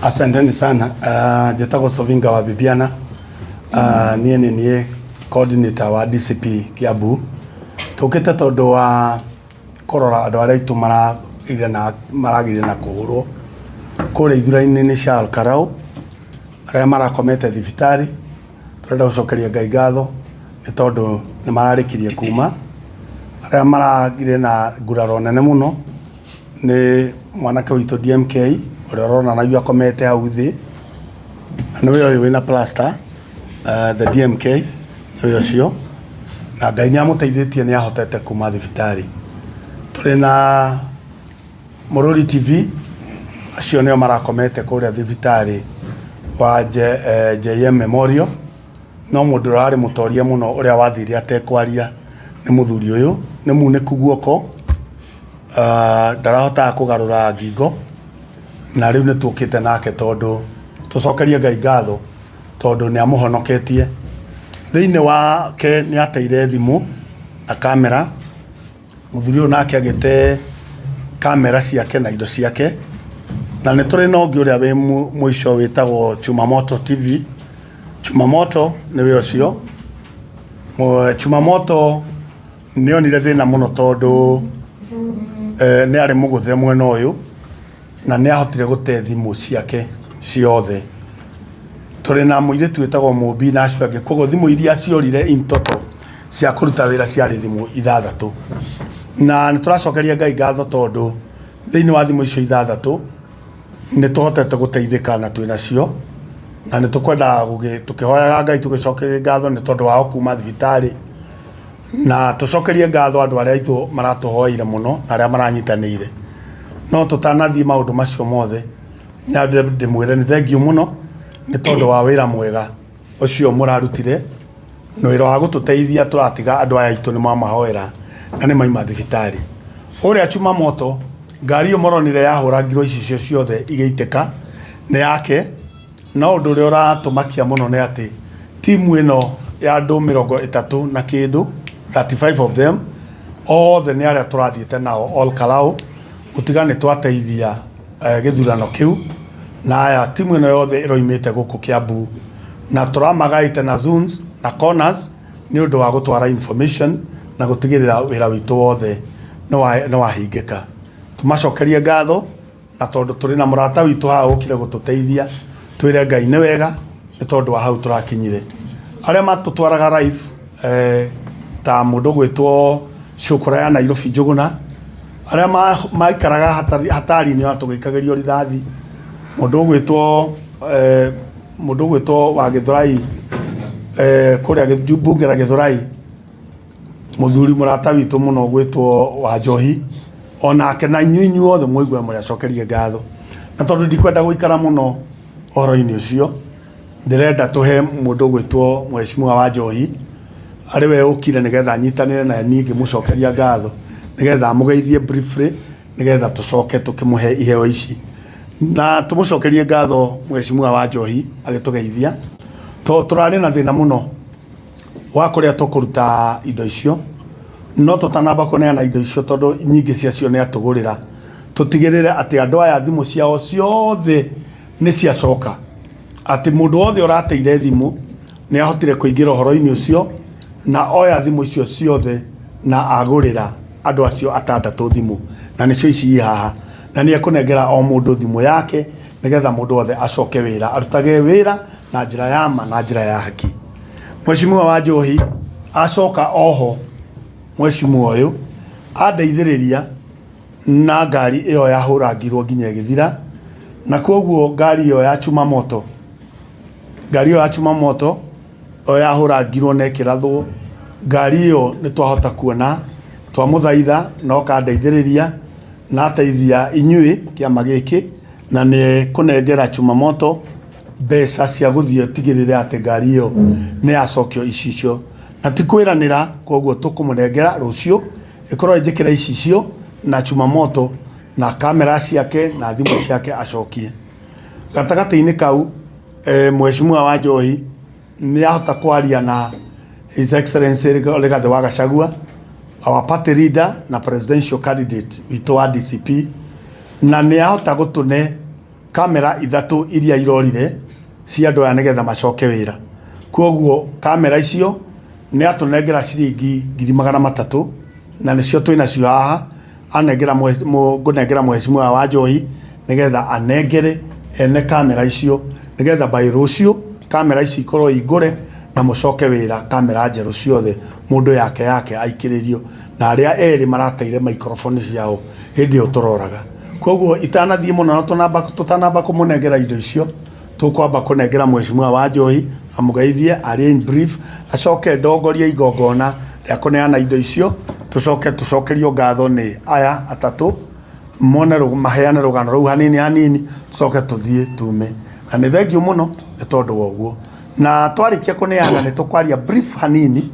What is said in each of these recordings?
Asanteni sana. Njĩtagwo Sovinga wa Bibiana. Niĩ nĩ niĩ coordinator wa DCP Kiambu. Tũkĩte tondũ wa kũrora andũ arĩa aitũ maragĩire na maragĩire na kũhũrwo kũrĩa ithurano-inĩ cia Olkalau, arĩa marakomete thibitarĩ. Tũrenda gũcokeria Ngai ngatho nĩ tondũ nĩ mararĩkirie kuma. Arĩa maragĩire na nguraro nene mũno nĩ mwanake witũ DMK ũrĩa ũrona na akomete hau thĩ, na nĩwe ũyũ wĩna plaster, the DMK nĩwe ũcio, na Ngai nĩ amũteithĩtie nĩ ahotete kuma thibitarĩ. Tũrĩ na Mũrũri TV, acio nĩo marakomete kũrĩa thibitarĩ wa JM Memorial, no mũndũ ũrĩa warĩ mũtoria mũno ũrĩa wathire atekwaria nĩ mũthuri ũyũ, nĩ munĩku guoko, ndarahotaga kũgarũra ngingo, na rĩu nĩ tũkĩte nake tondũ tũcokerie Ngai ngatho tondũ nĩ amũhonoketie. Thĩinĩ wake nĩ ateire thimũ na kamera, mũthuri ũyũ nake agĩte kamera ciake na indo ciake, na nĩ tũrĩ na ũngĩ ũrĩa wĩ mũico wĩtagwo Chumamoto TV. Chumamoto nĩwe ũcio. Chumamoto nĩ onire thĩna mũno tondũ nĩ arĩ mũgũthe mwena ũyũ na nĩ ahotire gũte thimũ ciake ciothe. Tũrĩ na mũirĩtu wĩtagwo Mũmbi na acio angĩ, koguo thimũ iria ciorire in total cia kũruta wĩra ciarĩ thimũ ithathatũ. Na nĩ tũracokeria Ngai ngatho tondũ thĩinĩ wa thimũ icio ithathatũ nĩ tũhotete gũteithĩka na twĩ nacio, na nĩ tũkwendaga tũkĩhoyaga Ngai tũgĩcokerie ngatho nĩ tondũ wao kuma thibitarĩ, na tũcokerie ngatho andũ arĩa aitũ maratũhoeire mũno na arĩa maranyitanĩire. No tũtanathiĩ maũndũ macio mothe, nyambe ndĩmwĩre nĩ thengiũ mũno nĩ tondũ wa wĩra mwega ũcio mũrarutire, na wĩra wa gũtũteithia tũratiga andũ aya aitũ nĩ mwamahoera na nĩ maima thibitarĩ. Ũrĩa Chumamoto, ngari ĩyo mũronire yahũrangirwo icicio ciothe igĩitĩka nĩ yake, no ũndũ ũrĩa ũratũmakia mũno nĩ atĩ timu ĩno ya andũ 30 na kĩndũ, 35 of them, othe nĩ arĩa tũrathiĩte nao Olkalau, gũtiga nĩ twateithia gĩthurano kĩu, na aya timu ĩno yothe ĩroimĩte gũkũ Kiambu, na tũramagaĩte na zones na corners nĩ ũndũ wa gũtwara information na gũtigĩrĩra wĩra witũ wothe nĩ wahingĩka. Tũmacokerie ngatho, na tondũ tũrĩ na mũrata witũ haha ũkire gũtũteithia, twĩre Ngai nĩ wega nĩ tondũ wa hau tũrakinyire. Arĩa matũtwaraga live ta mũndũ ũgwĩtwo Cũkũra ya Nairobi Njũgũna, arĩa maikaraga hatari-inĩ ona tũgĩikagĩrio rithathi, mũndũ ũgwĩtwo mũndũ ũgwĩtwo wa Gĩthũrai, kũrĩa mbunge la Gĩthũrai, mũthuri mũrata witũ mũno ũgwĩtwo wa Njohi, onake na inyuĩ inyuothe mũigue mũrĩ acokerie ngatho. Na tondũ ndikwenda gũikara mũno ũhoro-inĩ ũcio, ndĩrenda tũhe mũndũ ũgwĩtwo Mheshimiwa wa Njohi, arĩ we ũkire nĩgetha anyitanĩre na niĩ ngĩmũcokeria ngatho, nĩgetha amũgeithie briefly, nĩgetha tũcoke tũkĩmũhe iheo ici. Na tũmũcokerie ngatho Mheshimiwa wa Njohi agĩtũgeithia, tondũ tũrarĩ na thĩna mũno wa kũrĩa tũkũruta indo icio, no tũtanamba kũneana indo icio tondũ nyingĩ ciacio nĩ atũgũrĩra, tũtigĩrĩre atĩ andũ aya thimũ ciao ciothe nĩ ciacoka, atĩ mũndũ wothe ũrateire thimũ nĩ ahotire kũingĩra ũhoro-inĩ ũcio na oya thimũ icio ciothe na agũrĩra andũ acio atandatũ thimũ, na nĩcio ici i haha, na nĩ ekũnengera o mũndũ thimũ yake nĩgetha mũndũ wothe acoke wĩra, arutage wĩra na njĩra ya ma na njĩra ya haki. Mheshimiwa wa Njohi acoka oho, mheshimiwa ũyũ andeithĩrĩria na ngari ĩyo yahũrangirwo nginya ĩgĩthira, na koguo ngari ĩyo ya Chumamoto, ngari ĩyo ya Chumamoto ĩyo yahũrangirwo na ĩkĩrathwo, ngari ĩyo nĩ twahota kuona, twamũthaitha na oka andeithĩrĩria na ateithia inyuĩ kĩama gĩkĩ, na nĩ ekũnengera Chumamoto mbeca cia gũthiĩ atigĩrĩre atĩ ngari ĩyo nĩ yacokio icicio, na ti kwĩranĩra, koguo tũkũmũnengera rũciũ ĩkorwo ĩnjĩkĩra icicio na Chumamoto na kamera ciake na thimũ ciake acokie. Gatagatĩ-inĩ kau Mheshimiwa wa Njohi nĩ ahota kwaria na His Excellency Rigathĩ wa Gachagua, our party leader na presidential candidate witũ wa DCP, na nĩ ahota gũtũne Kamera ithatũ iria irorire cia andũ aya nĩgetha macoke wĩra. Kwoguo kamera icio nĩ atũnengera ciringi 300,000 na nĩcio twĩ nacio haha. Anengera ngũnengera mheshimiwa wa Njohi nĩgetha anengere ene kamera icio nĩgetha by rũciũ kamera ici ikorwo ingũre na mũcoke wĩra kamera njerũ ciothe mũndũ yake yake aikĩrĩrio na arĩa erĩ marateire microphone ciao hĩndĩ ĩyo tũroraga. Koguo itanathiĩ mũno na tũtanamba kũmũnengera indo icio, tũkwamba kũnengera mheshimiwa wa Njohi amũgeithie arĩ in brief, acoke ndongorie igongona rĩa kũneana indo icio, tũcoke tũcokerio ngatho nĩ aya atatũ mone maheane rũgano rũu hanini hanini, tũcoke tũthiĩ tume. Na nĩ thengiũ mũno nĩ tondũ wa ũguo. Na twarĩkia kũneana nĩ tũkwaria brief hanini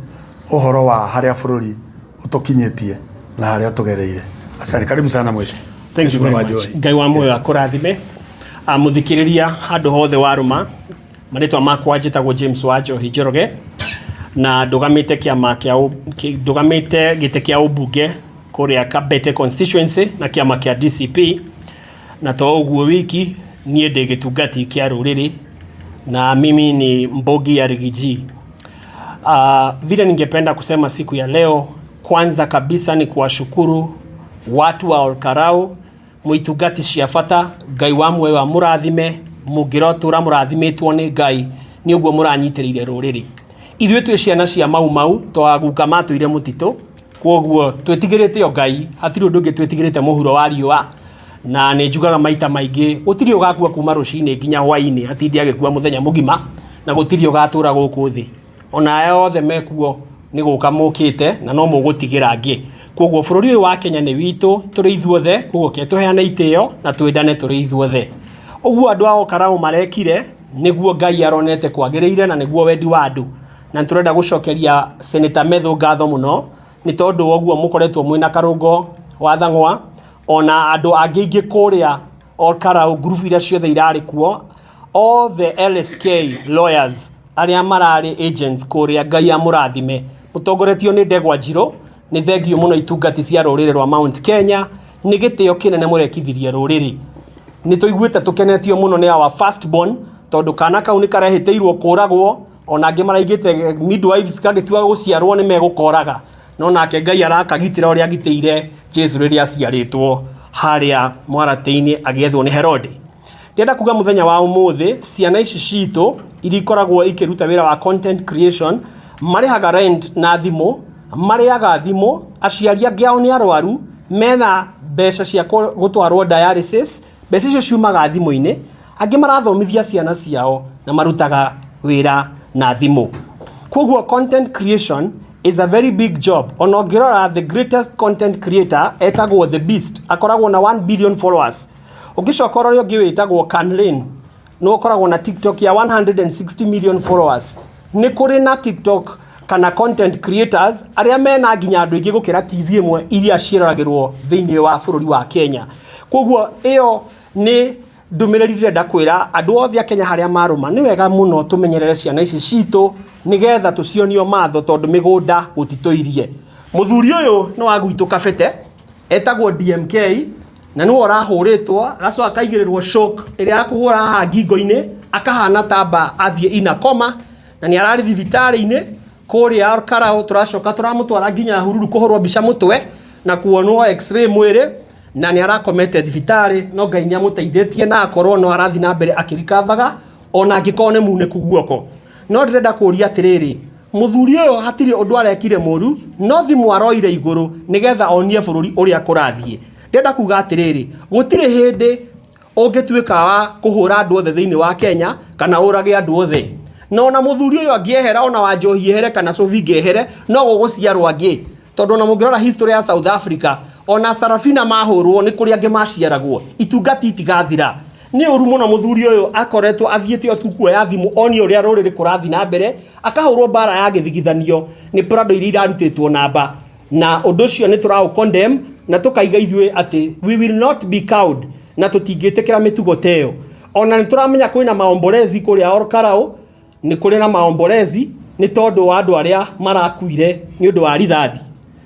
ũhoro wa harĩa bũrũri ũtũkinyĩtie na harĩa tũgereire. Asante, karibu sana mheshimiwa. Thank you very much. Ngai wa muoyo akũrathime. Mũthikĩrĩria handũ hothe warũma, marĩtwa makwa njĩtagwo James wa Njohi Njoroge na ndũgamĩte kĩama kĩa ndũgamĩte gĩtĩ kĩa ũmbunge kũrĩa Kabete constituency na kĩama kĩa DCP, na to ũguo wiki niĩ ndĩ gĩtungati kĩa rũrĩrĩ na mimi ni Mbogi ya Rigiji. Vile ningependa kusema siku ya leo, kwanza kabisa ni kuwashukuru watu wa Olkarau mwitungati cia bata. Ngai wa muoyo amũrathime, mũngĩrotũra mũrathimĩtwo nĩ Ngai nĩ ũguo mũranyitĩrĩire rũrĩrĩ. Ithuĩ twĩ ciana cia Mau Mau, to aguka matũire mũtitũ, kwoguo twĩtigĩrĩte o Ngai, hatirĩ ũndũ ũngĩ twĩtigĩrĩte mũhuro wa riũa. Na nĩ njugaga maita maingĩ, gũtirĩ ũgakua kuma rũcinĩ nginya hwainĩ, atinde agĩkua mũthenya mũgima, na gũtirĩ ũgatũra gũkũ thĩ. Ona aya othe mekuo nĩ gũka mũkĩte na no mũgũtigĩra angĩ. Kwoguo bũrũri ũyũ wa Kenya nĩ witũ tũrĩ ithuothe, kwoguo ke tũheane itĩo na twendane tũrĩ ithuothe. Ũguo andũ a Olkarau marekire nĩguo Ngai aronete kwagĩrĩire na nĩguo wendi wa andũ. Na nĩtũrenda gũcokeria Senator Methu ngatho mũno nĩ tondũ wa ũguo mũkoretwo mwĩna Karũngo wa Thang'wa ona andũ angĩ aingĩ kũrĩa Olkarau, ngurubu iria ciothe irarĩ kuo, all the LSK lawyers arĩa mararĩ agents kũrĩa, Ngai amũrathime. Mũtongoretio nĩ Ndegwa Njirũ, nĩ thengiũ mũno itungati cia rũrĩrĩ rwa Mount Kenya, nĩ gĩtĩo kĩnene mũrekithirie rũrĩrĩ. Nĩ tũiguĩte tũkenetio mũno nĩ our first born, tondũ kana kau nĩ karehĩtĩirwo kũragwo, ona angĩ maraigĩte midwives gagĩtua gũciarwo nĩ megũkoraga, no nake Ngai arakagitĩra ũrĩa agitĩire Jesu rĩrĩa aciarĩtwo harĩa mwaratĩ-inĩ agĩethwo nĩ Herode. Ndĩrenda kuga mũthenya wa ũmũthĩ ciana ici citũ iria ikoragwo ikĩruta wĩra wa content creation marĩhaga rent na thimũ, marĩaga thimũ, aciari angĩ ao nĩ arwaru, mena mbeca cia gũtwarwo dialysis, mbeca icio ciumaga thimũ-inĩ, angĩ marathomithia ciana ciao na marutaga wĩra na thimũ. Koguo content creation is a very big job. Ona ũngĩrora the greatest content creator etagwo The Beast, akoragwo na 1 billion followers. Ũngĩcoka ũrore ũngĩ wĩtagwo Kan Lane, nĩ ũkoragwo na TikTok ya 160 million followers. Nĩ kũrĩ na TikTok kana content creators arĩa mena nginya andũ aingĩ gũkĩra TV ĩmwe iria ciĩroragĩrwo thĩinĩ wa bũrũri wa Kenya. Koguo ĩyo nĩ ndũmĩrĩri ndĩrenda kwĩra andũ othe a Kenya harĩa marũma, nĩ wega mũno tũmenyerere ciana ici citũ nĩgetha tũcionio matho, tondũ mĩgũnda gũtitũirie. Mũthuri ũyũ nĩ wa gwitũ Kabete, etagwo DMK, na nĩwe ũrahũrĩtwo agacoka akaigĩrĩrwo shock ĩrĩa ya kũhũra haha ngingo-inĩ, akahana tamba athiĩ ina koma, na nĩ ararĩ thibitarĩ-inĩ kũrĩa Olkarau. Tũracoka tũramũtwara nginya Hururu kũhũrwo mbica mũtwe na kuonwo x-ray mwĩrĩ, na nĩ arakomete thibitarĩ, no Ngai nĩ amũteithĩtie na akorwo no arathiĩ na mbere akĩrikavaga ona angĩkorwo nĩ munĩku guoko. No ndĩrenda kũria atĩrĩrĩ, mũthuri ũyũ hatirĩ ũndũ arekire mũru, no thimũ aroire igũrũ nĩgetha onie bũrũri ũrĩa kũrathiĩ. Ndĩrenda kuga atĩrĩrĩ, gũtirĩ hĩndĩ ũngĩtuĩka wa kũhũra andũ othe thĩinĩ wa Kenya kana ũrage andũ othe. Na ona mũthuri ũyũ angĩehera, ona wa Njohi ehere kana Sophie ngehere, no gũgũciarwo angĩ. Tondũ ona mũngĩrora history ya South Africa, ona Sarafina mahũrwo nĩ kũrĩ angĩ maciaragwo. Itungati itigathira. Nĩ ũru mũno mũthuri ũyũ akoretwo athiĩte o tu kuoya thimũ onie ũrĩa rũrĩrĩ kũrathiĩ na mbere, akahũrwo mbara ya gĩthigithanio nĩ Prado iria irarutĩtwo namba. Na ũndũ ũcio nĩ tũraũ condemn na tũkaiga ithuĩ atĩ we will not be cowed, na tũtingĩtĩkĩra mĩtugo ta ĩyo. Ona nĩ tũramenya kwĩna maombolezi kũrĩa Olkarau, nĩ kũrĩ na maombolezi nĩ tondũ wa andũ arĩa marakuire nĩ ũndũ wa rithathi.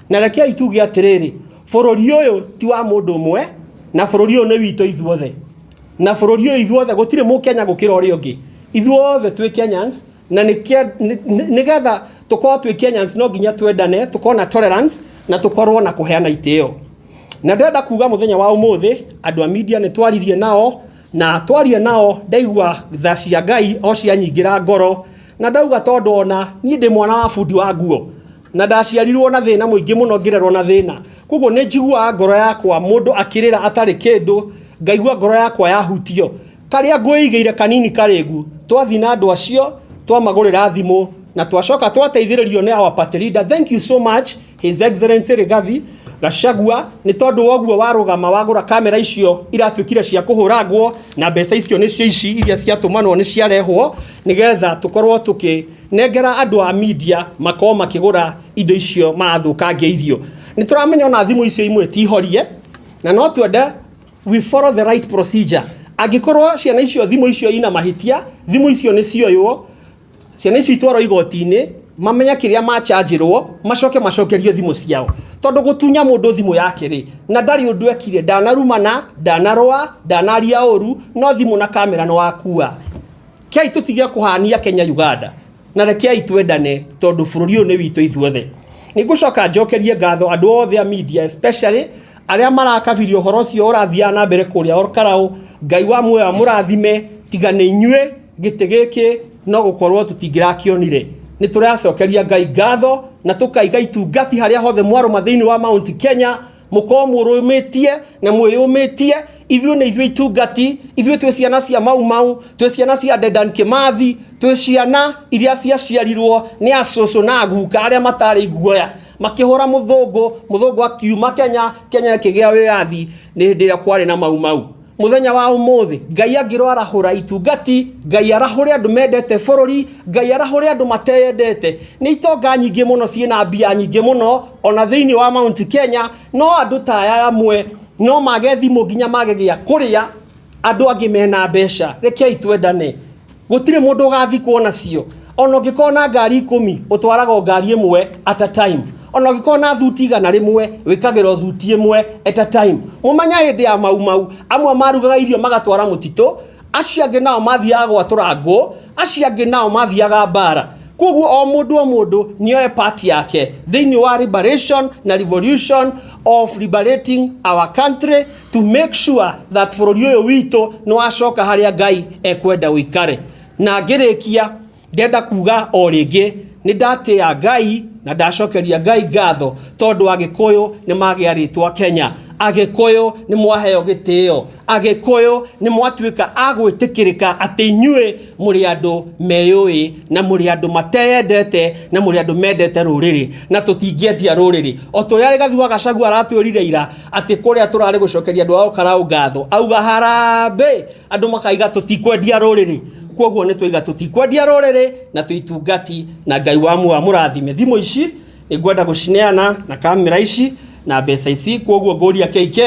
Na rekei tuge atĩrĩrĩ, bũrũri ũyũ ti wa mũndũ ũmwe, na bũrũri ũyũ nĩ witũ ithuothe. Na bũrũri ũyũ ithuothe gũtirĩ mũkenya gũkĩra ũrĩa ũngĩ, ithuothe twĩ Kenyans. Na nĩgetha tũkorwo twĩ Kenyans, no nginya twendane, tũkorwo na tolerance na tũkorwo na kũheana itĩo. Na ndĩrenda kuga mũthenya wa ũmũthĩ, andũ a media nĩ twaririe nao, na twaria nao ndaigua tha cia Ngai o cianyingĩra ngoro, na ndauga tondũ ona niĩ ndĩ mwana wa bundi wa nguo na ndaciarirwo na thĩna mũingĩ mũno, ngĩrerwo na thĩna. Koguo nĩ njiguaga ngoro yakwa mũndũ akĩrĩra atarĩ kĩndũ, ngaigua ngoro yakwa yahutio. Karĩa ngwĩigĩire kanini karĩngu, twathiĩ na andũ acio, twamagũrĩra thimũ na twacoka twateithĩrĩrio nĩ our party leader. Thank you so much, His Excellency Rigathi Gachagua, nĩ tondũ wa ũguo warũgama wagũra kamera icio iratuĩkire cia kũhũrangwo. Na mbeca icio nĩcio ici iria ciatũmanwo, nĩ ciarehwo nĩgetha tũkorwo tũkĩnengera andũ a media makorwo makĩgũra indo icio marathũkangĩirio. Nĩ tũramenya ona thimũ icio imwe ti horie, na no twende we follow the right procedure. Angĩkorwo ciana icio, thimũ icio ina mahĩtia, thimũ icio nĩ cioywo, ciana icio itwarwo igoti-inĩ, mamenye kĩrĩa machanjĩrwo, macoke macokerio thimũ ciao. Tondũ gũtunya mũndũ thimũ yake rĩ, na ndarĩ ũndũ ekire, ndanarumana, ndanarũa, ndanaria ũru, no thimũ na kamera nĩ wakua. Kei tũtige kũhania Kenya Uganda, na rekei twendane, tondũ bũrũri ũyũ nĩ witũ ithuothe. Nĩ ngũcoka njokerie ngatho andũ othe a media, especially arĩa marakabirie ũhoro ũcio ũrathiaga na mbere kũrĩa Olkalou. Ngai wa muoyo amũrathime. Tiga nĩ inyuĩ, gĩtĩ gĩkĩ no gũkorwo tũtingĩrakĩonire. Nĩ tũracokeria Ngai ngatho na tũkaiga itungati harĩa hothe mwarũma thĩinĩ wa Mount Kenya, mũkorwo mũrũmĩtie na mwĩyũmĩtie. Ithuĩ nĩ ithuĩ itungati, ithuĩ twĩ ciana cia Mau Mau, twĩ ciana cia Dedan Kimathi, twĩ ciana iria ciaciarirwo nĩ acũcũ na aguka arĩa matarĩ iguoya makĩhũra mũthũngũ. Mũthũngũ akiuma Kenya, Kenya ĩkĩgĩa wĩyathi nĩ hĩndĩ ĩrĩa kwarĩ na Mau Mau. Mũthenya wa ũmũthĩ, Ngai angĩrwarahũra itungati, Ngai arahũre andũ mendete bũrũri, Ngai arahũre andũ mateyendete. Nĩ itonga nyingĩ mũno ciĩna mbia nyingĩ mũno ona thĩinĩ wa Mount Kenya, no andũ ta aya amwe no mage thimũ nginya mage gĩa kũrĩa, andũ angĩ mena mbeca. Rekei twendane, gũtirĩ mũndũ ũgathikwo nacio. Ona ũngĩkorwo na ngari 10, ũtwaraga o ngari ĩmwe at a time. Ona ũngĩkorwo na thuti 100, wĩkagĩra o thuti ĩmwe at a time. Mũmenya hĩndĩ ya Mau Mau, amwe marugaga irio magatwara mũtitũ, acio angĩ nao mathiaga gwatũra ngũ, acio angĩ nao mathiaga mbara. Koguo o mũndũ o mũndũ nĩoe part yake thĩinĩ wa liberation na revolution of liberating our country, to make sure that bũrũri ũyũ witũ nĩ wacoka harĩa Ngai ekwenda ũikare. Na ngĩrĩkia, ndenda kuga o rĩngĩ nĩ ndatĩĩa Ngai na ndacokeria Ngai ngatho, tondũ Agĩkũyũ nĩ magĩa rĩtwa Kenya, Agĩkũyũ nĩ mwaheo gĩtĩo, Agĩkũyũ nĩ mwatuĩka a gwĩtĩkĩrĩka atĩ inyuĩ mũrĩ andũ meyũĩ na mũrĩ andũ mateyendete na mũrĩ andũ mendete rũrĩrĩ, na tũtingĩendia rũrĩrĩ. O ta ũrĩa Rigathi wa Gachagua aratwĩrire ira atĩ kũrĩa tũrarĩ gũcokeria andũ a Olkalou ngatho, auga harambee, andũ makaiga tũtikwendia rũrĩrĩ. Koguo nĩ twaiga tũtikwendia rũrĩrĩ na twĩ na Ngai wa muoyo amũrathime. Thimũ ici nĩ ngwenda gũcineana na kamera ici na mbeca ici. Koguo ngũria KK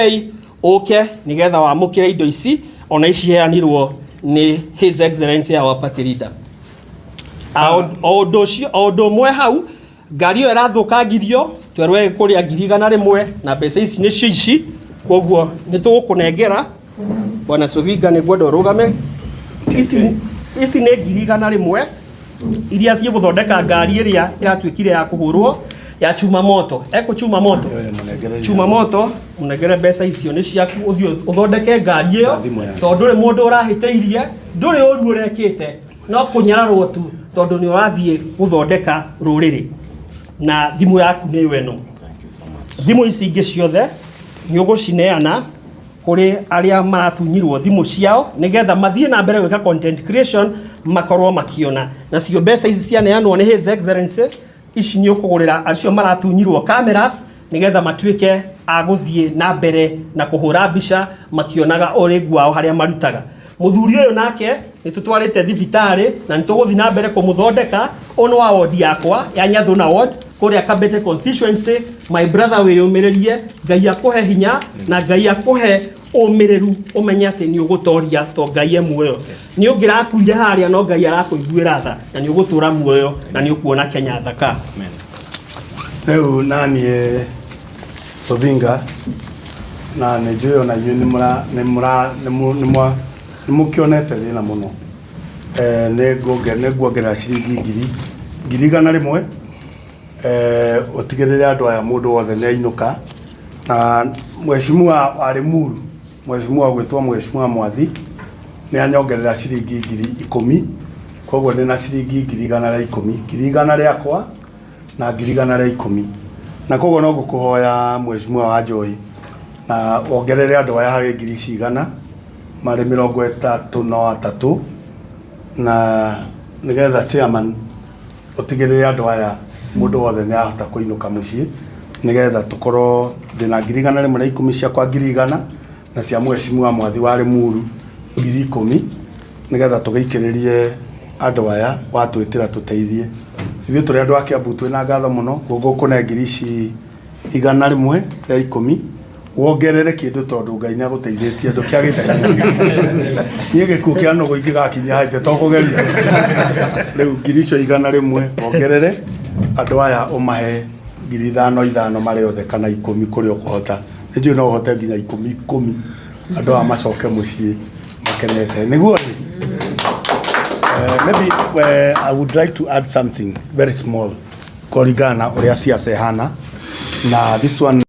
ũke nĩgetha wamũkĩre indo ici, ona ici heanirwo nĩ His Excellency our party leader. O ũndũ ũcio, o ũndũ ũmwe hau, ngari ĩyo ĩrathũkangirio twerwo kũrĩa 100,000, na mbeca ici nĩcio ici. Koguo nĩ tũgũkũnengera, Bwana Sovinga, nĩ ngwenda ũrũgame. Ici nĩ 100,000 iria cigũthondeka ngari ĩrĩa ĩratuĩkire ya kũhũrwo ya chuma moto, eko chuma moto. Chuma moto, mũnengere mbeca icio, nĩ ciaku, ũthiĩ ũthondeke ngari ĩyo. Na thimũ yake. Tondũ ndũrĩ mũndũ ũrahĩtĩirie, ndũrĩ ũru ũrekĩte, no kũnyararwo tu, tondũ nĩ ũrathiĩ gũthondeka rũrĩrĩ. Na thimũ yaku nĩyo ĩno. Thimũ ici ingĩ ciothe nĩ ũgũcineana kũrĩ arĩa maratunyirwo thimũ ciao, nĩgetha mathiĩ na mbere gwĩka content creation, makorwo makiona. Nacio mbeca ici cianeanwo nĩ His Excellency, ici nĩ ũkũgũrĩra acio maratunyirwo cameras, nĩgetha matuĩke a gũthiĩ na mbere na kũhũra mbica makĩonaga ũrĩngu wao harĩa marutaga. Mũthuri ũyũ nake nĩ tũtwarĩte thibitarĩ na nĩ tũgũthiĩ na mbere kũmũthondeka. Ũyũ nĩ wa ward yakwa ya Nyathuna ward kũrĩa Kabete constituency. My brother, wĩyũmĩrĩrie, Ngai akũhe hinya na Ngai akũhe ũmĩrĩru, ũmenye atĩ nĩ ũgũtoria to Ngai e muoyo. Nĩ ũngĩrakuire harĩa, no Ngai arakũiguĩra tha na nĩ ũgũtũra muoyo na nĩ ũkuona Kenya thaka. Rĩu naniĩ Sovinga, na nĩ njũĩ ona inyuĩ nĩ mũra nĩ mũra nĩ mũ- nĩ mwa Nĩ mũkĩonete thĩna mũno. Nĩ nguongerera ciringi 100,000, ũtigĩrĩre andũ aya mũndũ wothe nĩ ainũka. Na mheshimiwa wa Limuru, mheshimiwa gwĩtwo Mheshimiwa Mwathi, nĩ anyongerera ciringi 10,000. Koguo ndĩna ciringi 110,000, 100,000 rĩakwa na 110,000. Na koguo no ngũkũhoya, Mheshimiwa wa Njohi, na wongerere andũ aya harĩ ngiri ici 100, marĩ 33, na nĩgetha chairman ũtigĩrĩre andũ aya mũndũ wothe nĩ ahota kũinũka mũciĩ, nĩgetha tũkorwo ndĩna 110,000 ciakwa, 100,000, na cia Mheshimiwa Mwathi wa Limuru 10,000, nĩgetha tũgĩikĩrĩrie andũ aya watwĩtĩra tũteithie. Ithuĩ tũrĩ andũ a Kiambu twĩna ngatho mũno. Koguo ngũkũne ngiri ici 110 wongerere kĩndũ, tondũ Ngai nĩ agũteithĩtie, ndũkĩagĩte kanyamũ. Niĩ gĩkuũ kĩa nũgũ ingĩgakinyia haite to kũgeria. Rĩu ngiri icio 100 wongerere andũ aya, ũmahe 5,000 5 marĩ othe, kana 10 kũrĩa ũkũhota. Nĩ njũĩ no ũhote nginya 10 10, andũ aya macoke mũciĩ makenete. Nĩguo rĩ, maybe I would like to add something very small kũringana na ũrĩa siasa ĩhana na this one.